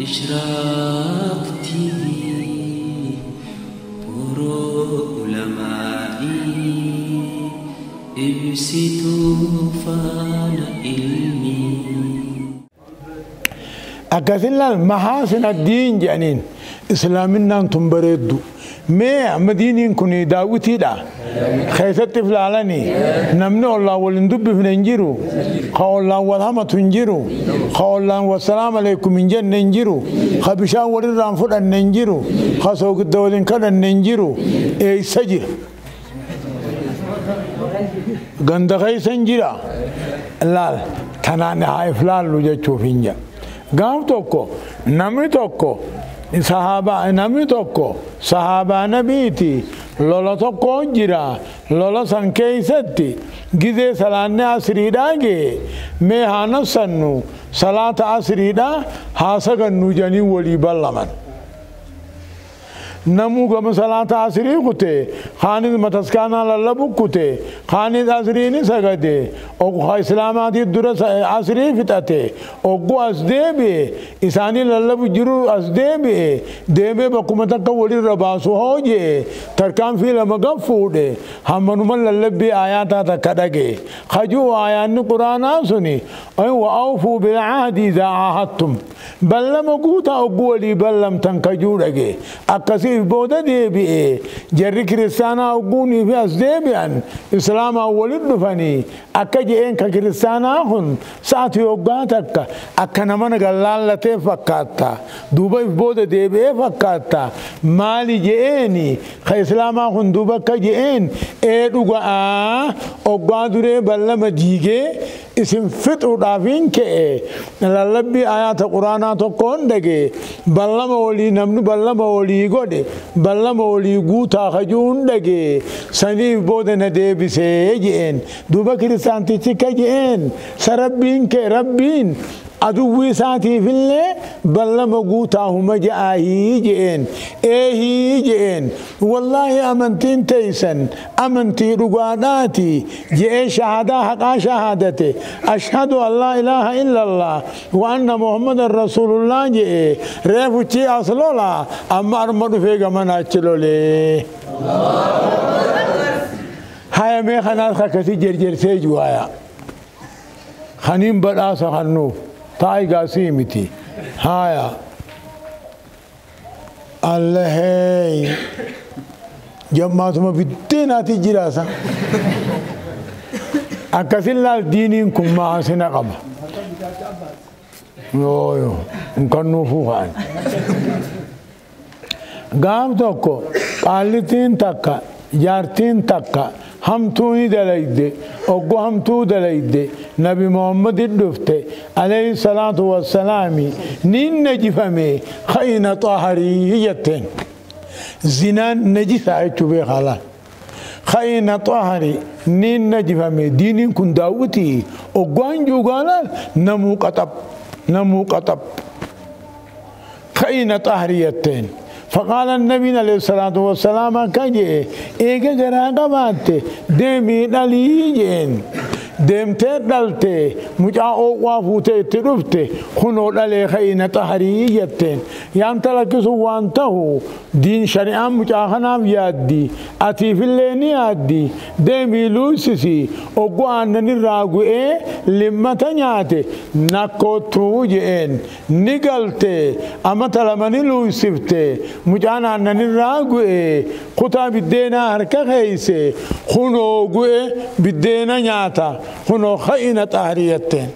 إشراق TV ulamaa'i ibsituu faana ilmii. Akkasin laal mahaasin addiin jedhaniin islaaminaan tun bareeddu. Mee amma diiniin kun daawwitiidha. Keessatti ilaalanii namni ollaan wal hin dubbifne hin jiru. Ka ollaan wal hamatu hin jiru. Ka ollaan wassalaam aleekum hin jenne hin jiru. Ka bishaan walirraan fudhanne hin jiru. Ka soogidda waliin kadhanne hin jiru. Eessa jira? Ganda keessa hin jira. Laal tanaan haa iflaallu jechuuf hin jira. Gaaf tokko namni tokko sahaabaa namni tokko sahaabaa nabiiti lola tokko jira lola san keessatti gizee salaanni asriidhaa gee mee haa nafsannu salaata asriidhaa haa sagannu jedhanii walii ballaman. Namuu gama salaata asrii kute kaanis mataskaanaa lallabu kute kaanis asrii ni sagade islaamaatii dura asrii fixate oggu as deebi'e isaanii lallabu jiru as deebi'e deemee bakkuma takka walirra baasu hoo tarkaanfii lama gad fuudhe hammanuma lallabbii aayaataa takka dhage kajuu aayaanni quraanaa suni wa awfuu bilcahdi idaa caahadtum ballama guutaa oggu walii ballamtan kajuu dhage akkasiif booda deebi'e jarri kiristaanaa ogguunii fi as deebi'an islaamaa walit dhufanii akka je'een ka kiristaanaa kun sa'atii hoggaa takka akka nama gallaallatee fakkaatta duuba if booda deebi'ee fakkaatta maali je'eeni ka islaamaa kun duuba akka je'een ee dhuga'aa hoggaa duree ballama diigee isin fixuudhaaf hin ka'e lallabbii ayaata quraanaa tokkoon dhage ballama walii namni ballama walii godhe ballama walii guutaa kajuun dhage saniif booda na deebisee je'een duuba kiristaantichi ka je'een sa rabbiin kee rabbiin aduwwii isaatiifillee ballama guutaa huma ja'aahii je'een eehii je'een wallaahi amantiin teeysan amantii dhugaadhaati je'ee shahadaa haqaa shahaadate ashhadu an laa ilaaha illallah wa anna muhammadan rasuulullah je'e reefuchii as lola amma arma dhufee gamana achi lolee. Haya mee kanaas akkasii jerjersee juwaaya kaniin badhaasa kannuuf taayigaa sii miti haya allahey jammaatuma biddeenaati jiraasa akkasin laal diiniin kun maasina qaba yooyo hin kannuufuu kaan gaaf tokko qaallittiin takka jaartiin takka hamtuu ni dalayde oggo hamtuu dalayde nabi muhammadin dhufte alayhi salaatu wassalaami nin najifame khayna xaharii jetteen zinaan najisaa jechuu beekaa laal khayna xaharii nin najifame diiniin kun daawwitii oggoan juugaa laal namuu qaxab namuu qaxab khayna xaharii jetteen. فقال النبي عليه الصلاة والسلام كجي إيجا جراغا باتي ديمي دليجين ديمتي دلتي مجا أوقوا فوتي ترفتي خنو دلي خينة تحريجتين يانتلكسو وانتهو دين شريعة مجا خناف يادي أتي في الليل يادي ديمي لوسسي أوقوا أنني راغو إيه لما تنياتي نكوتو جين نقلتي أما تلمني لوسفتي مجان أنني راغو إيه خطا بدينا هركا خيسي خنو قوي بدينا نياتا خنو خينة تحريتين.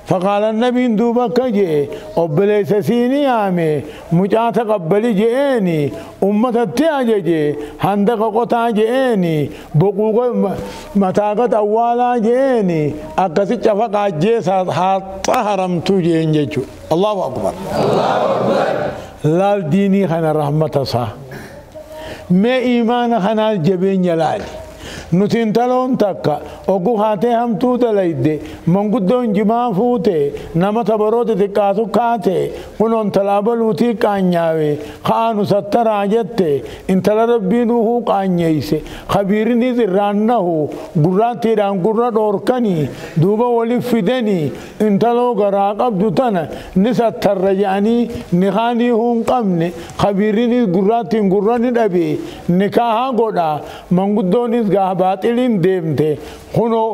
فقال النبي دوبا كجي أبليس سيني آمي مجا تقبلي جئني أمة التعجي هندق قطع جئني بقوق متاقت أولا جئني أكسي شفق عجيسا حرمت جئن جيشو. الله أكبر. الله أكبر. لال ديني خنا رحمة صا ما إيمان خنا الجبين يلالي Nuti intaloon takka oggu haatee hamtuu dalayde manguddoon jimaa fuute nama tabaroo xixiqqaatu kaate kunoo intalaa baluutii qaanyaawe kaanu sattaraa jette intala rabbiin uhuu qaanyeeyse kabiirinis irraannahu gurraattiidhaan gurra dhoorkanii duuba walif fidanii intaloo garaa qabdu tana ni sattarra jedhanii nikaanii hin qabne kabiirinis gurraattiin gurra ni dhabe nikaaha godha manguddoonis gaa baaxiliin deemte kunoo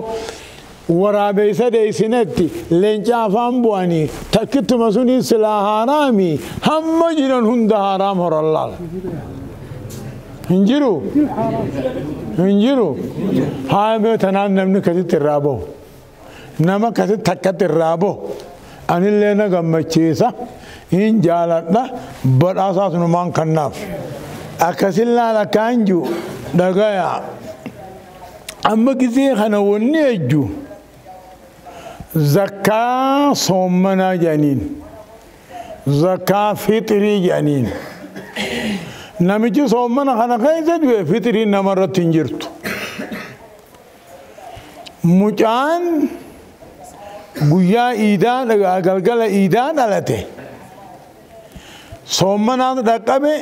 waraabeessa dheeysinetti leenca afaan bu'anii takkittuma sunis silaa haaraami hamma jiran hunda haaraam horallaal. Hin jiru? Hin jiru? Haamee tanaan namni kasitti irraa bahu. Nama kasitti takkatti irraa bahu. Anillee na gammachiisa. Hin jaaladha. Badhaasaas numaan kannaaf. Akkasin laala kaan jiru dhagayaa. Amma gisee kana wanni ejju zakkaa soommanaa jedhaniin. Zakkaa fixrii jedhaniin. Namichi soommana kana keessa du'e fixriin namarratti hin jirtu. Mucaan guyyaa iidaa galgala iidaa dhalate soommanaan dhaqqabe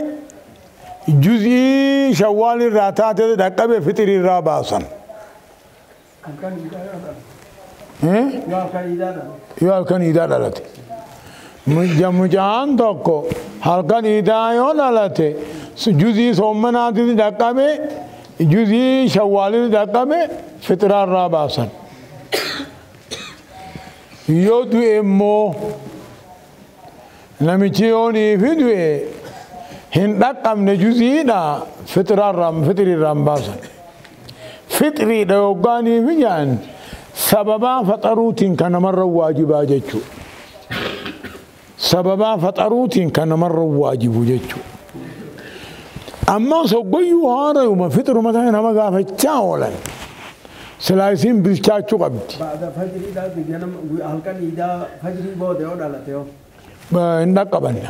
juz'ii shawwaal irraa taate dhaqqabe fixrii irraa baasan. Yoo halkan iidaa dhalate. Mucaan tokko halkan iidaa yoo dhalate juz'ii soommanaatis dhaqqabe juz'ii shawwaalis dhaqqabe fixraa irraa baasan. Yoo du'e immoo namichi yoo niifi du'e hin dhaqqabne juz'iidha fixrii irraa hin baasan. Fixriidha yoggaa niifi jedhan sababaa faxaruutiin kan namarra waajibaa jechuudha. Sababaa faxaruutiin kan namarra waajibu jechuudha. Amma soggoyyuu haarayuma fixruma ta'e nama gaafachaa oolan. Silaa isiin bilchaachuu qabdi. Halkan iidaa fajrii booda yoo dhalate yoo. Hin dhaqqabanne.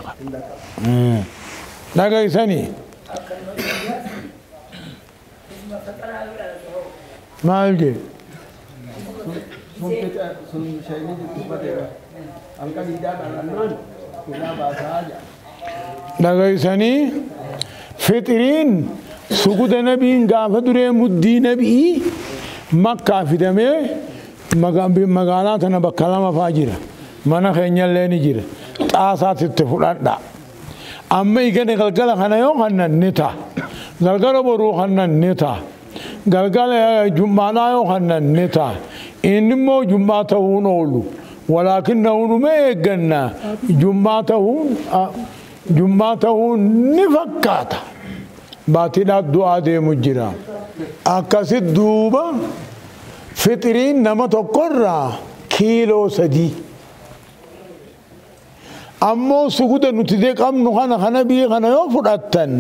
Dhagaysanii. Maal jee? Sun shayini dubbateera. Halkan iidaa dhalannaan irraa baasaa jira. Dhagaysanii fixriin suguda nabiin gaafa duree muddii nabii makkaa fidamee magaalaa tana bakka lama faa jira. Mana keenyallee ni jira. Xaasaatti itti fudhadha. Amma igane galgala kana yoo kannan ni ta'a. Galgala boruu kannan ni ta'a. Galgala jummaadhaa yoo kannan ni ta'a. Inni immoo jummaa ta'uun oolu. Walaakinnahu numa eegganna jummaa ta'uun ni fakkaata. Baatiidhaaf du'aa deemu jira. Akkasit duuba fixriin nama tokkorraa kiiloo 3. Ammoo suguda nuti dee qabnu kana kana biyya kana yoo fudhattan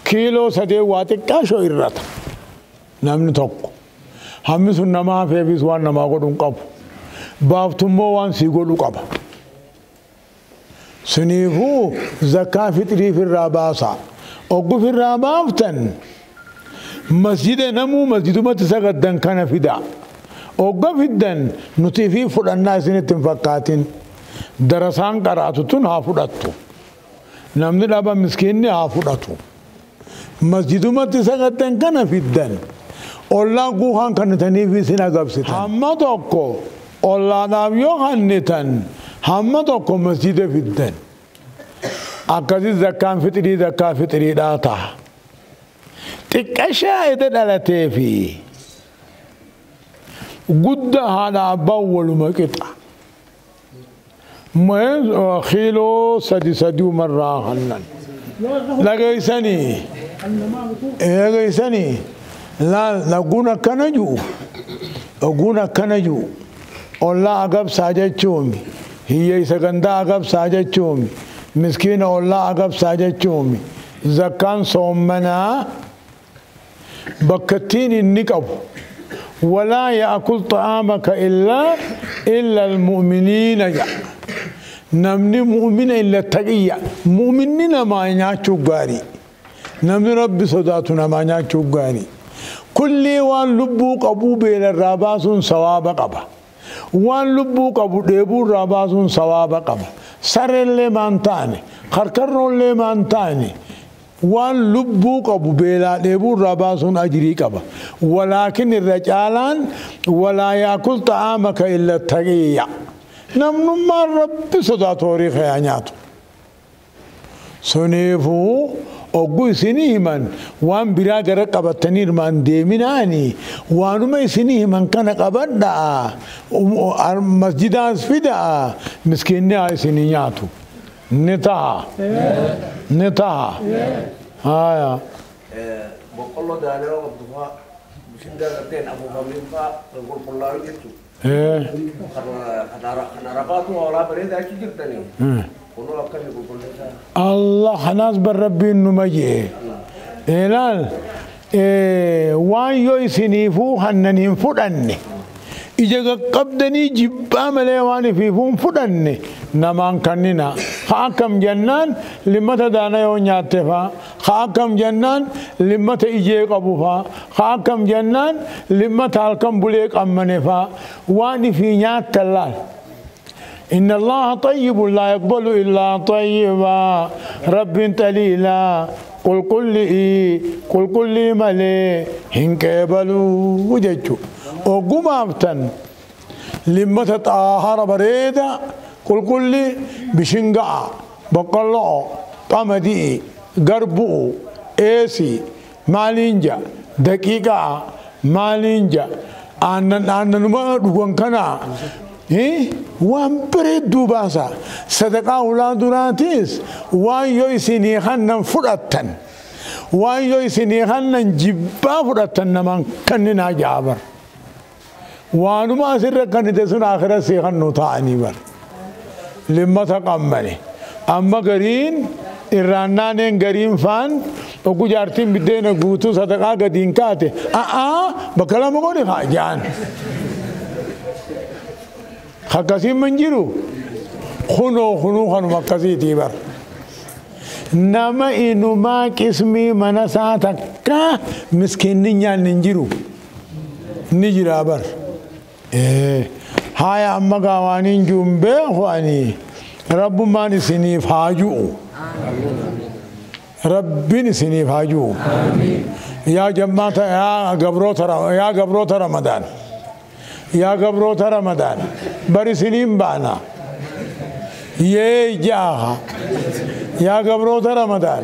kiiloo 3 waa xiqqaashoo irrata. Namni tokko. Hammi sun nama hafeefis waan namaa godhu hin qabu. Baaftummoo waan sii godhu qaba. Suniifuu zakkaa fixriif irraa baasaa. Ogguf irraa baaftan masjida namuu masjidumatti sagaddan kana fida. Ogga fiddan nuti fi fudhannaa isinitti hin fakkaatin. Darasaan qaraatu tun haa fudhattu. Namni dhaba miskiinni haa fudhatu. Masjidumatti sagaddan kana fiddan. Ollaan guuhaan kannitaniif isin agabsitan. Hamma tokko ollaadhaaf yoo kannitan hamma tokko masjida fiddan. Akkasi zakkaan fixrii zakkaa fixriidhaa ta'a. Xiqqashaa eda dhalatee fi guddaa haadha abbaan waluma qixa. Kiiloo 3 3 umarraa hannan. Dhageessanii dhageessanii laal laguun akkana jiru oguun akkana jiru ollaa agabsaa jechuun hiyyeessa gandaa agabsaa jechuun miskiina ollaa agabsaa jechuun zakkaan soommanaa bakkattiin inni qabu. Walaa ya'kul ta'aamaka illa al-mu'miniina jedha. Namni mu'mina illa taqiyya. Mu'minni namaa nyaachuu gaarii. Namni rabbi sodaatu namaa nyaachuu gaarii. Kulli waan lubbuu qabuu beelarraa baasuun sawaaba qaba. Waan lubbuu qabu dheebuurraa baasuun sawaaba qaba. Sarellee maan taane, karkarroollee maan taane, waan lubbuu qabu beelaa dheebuurraa baasuun ajrii qaba. Walaakin irra caalaan walaa yaakul ta'aamaka illa taqiyya. Namnummaan rabbi sodaatu horii kayaa nyaatu. Suniifuu oggu isinii himan waan biraa gara qabatanii hirmaan deeminaani waanuma isinii himan kana qabadhaa masjidaas fidaa miskiinni haa isinii nyaatu. Ni taha. Ni taha. Haya. Boqqolloo daanaa qabdu fa'aa bishingaa garteen afuufameen fa'aa qulqullaa'u jechuudha. Kan Arafaatu hoolaa bareedaa achi jirtanii. Kunoo akkamii qulqulleessaa? Allah kanaas bar rabbiin numa jee. Ilaal waan yoo isiniifuu hannan hin fudhanne ija qaqqabdanii jibbaa malee waan ifiifuu hin fudhanne namaan kannina. Ha akkam jennaan limmata daana yoo nyaatte faa. Ha akkam jennaan limmata ijee qabu faa. Ha akkam jennaan limmata halkan bulee qammane faa. Waan ifii nyaattan laal. إن الله طيب لا يقبل إلا طيبا رب تليلا قل قل لي قل قل لي ملي هنكبلوا وججو وقم أفتن لما تطهر بريدة قل قل لي بشنقع بقلع قمدي قربو إيسي مالينجا دقيقة مالينجا أنا ما دوغن كنا waan bareedduu baasa. Sadaqaa ulaa duraatis waan yoo isinii hannan fudhattan waan yoo isinii hannan jibbaa fudhattan namaan kanninaa ja'a bar. Waanuma asirra kannite sun akhira sii hannu ta'anii bar. Limmata qammane. Amma gariin irraannaaneen gariin faan oggu jaartiin biddeena guutuu sadaqaa gadiin kaate a'aa bakka lama godhi haa ja'an. Akkasiin man jiru kunoo kunuu kanuma akkasiitii bar. Nama inumaa qismii mana isaa takka miskiinni nyaanni hin jiru ni jira bar. Haya amma gaawaaniin juun beeku ani rabbummaan isiniif haa ju'u. Rabbiin isiniif haa ju'u. Yaa jammaata yaa gabroota Ramadaan. Yaa gabroota Ramadaan bari isiniin baana. Yee jaaha. Yaa gabroota Ramadaan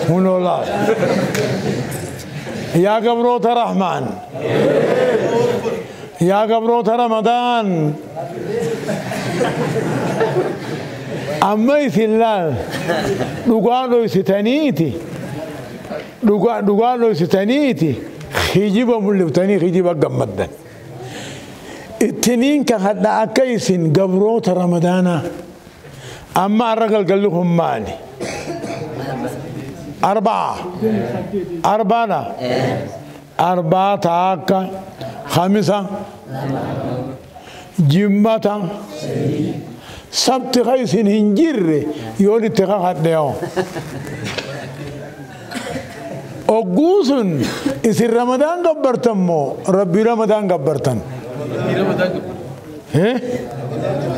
hunoo laal. Yaa gabroota Rahmaan. Yaa gabroota Ramadaan. Amma isin laal dhugaa dhoysitaniiti. Dhugaa dhoysitaniiti. Hijiba mul'iftanii hijiba gammaddan. Ittiniin kakadha akka isin gabroota Ramadaanaa. Amma har'a galgalli kun maali? Arbaa. Arbaadha. Arbaa taakka. Khamisa. Jimmata. Sabti ka isin hin jirre yoon itti kakadhe yoo. Ogguu sun isin Ramadaan gabbartan moo Rabbii Ramadaan gabbartan?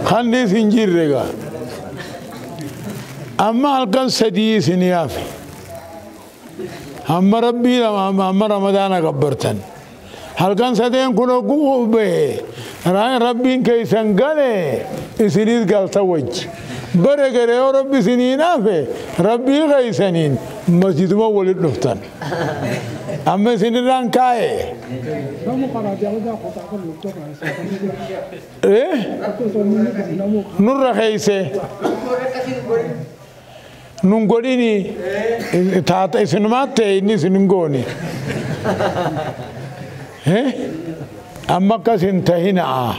Kanni isin jirre gaa. Amma halkan sadii isin yaafe. Amma Rabbii amma Ramadaana gabbartan. Halkan sadeen kun ogguu bahe Rabbiin keessan gale isinis galta wajji. Bare garee yoo Rabbi isiniin hafe Rabbii keessaniin masjiduma walitti dhuftan. Amma isinirraan kaa'e. Nurra keeyse. Nun godhini taata isinumaa ta'e inni isin hin goone. Amma akkas hin tahinaa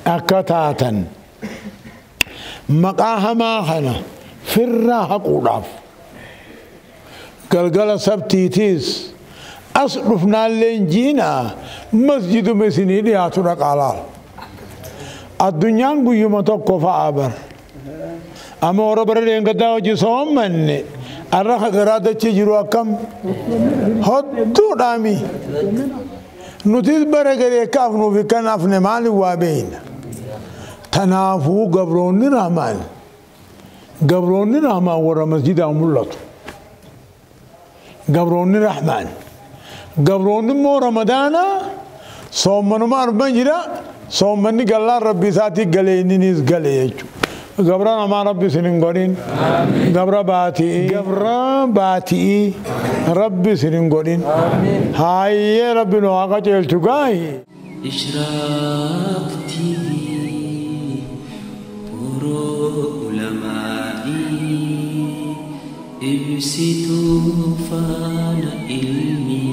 akka taatan maqaa hamaa kana firraa haquudhaaf galgala sabtiitiis as dhufnaalleen jiinaa masjiduma isinii dhiyaatu dhaqaa laal. Addunyaan guyyuma tokko fa'a bar. Amma warra bara dheengaddaa hojii soommanne Arra garaa dachee jiru akkam hodduudhaami. Nutis bara garee kaafnuuf kan hafne maali waa beeyna. Tanaafuu gabroonni rahmaan gabroonni rahmaan warra masjidaa mul'atu. Gabroonni rahmaan gabroonni immoo ramadaana soommanuma arban jira soommanni gallaan rabbi isaatii galee inninis galee jechuudha. Gabra namaa rabbi isin hin godhin. Gabra baatii. Gabra baatii rabbi isin hin godhin. Haayyee rabbi nu haa qajeelchu gaayi. إشراق تي في طرق علمائي إبسطوا فان علمي.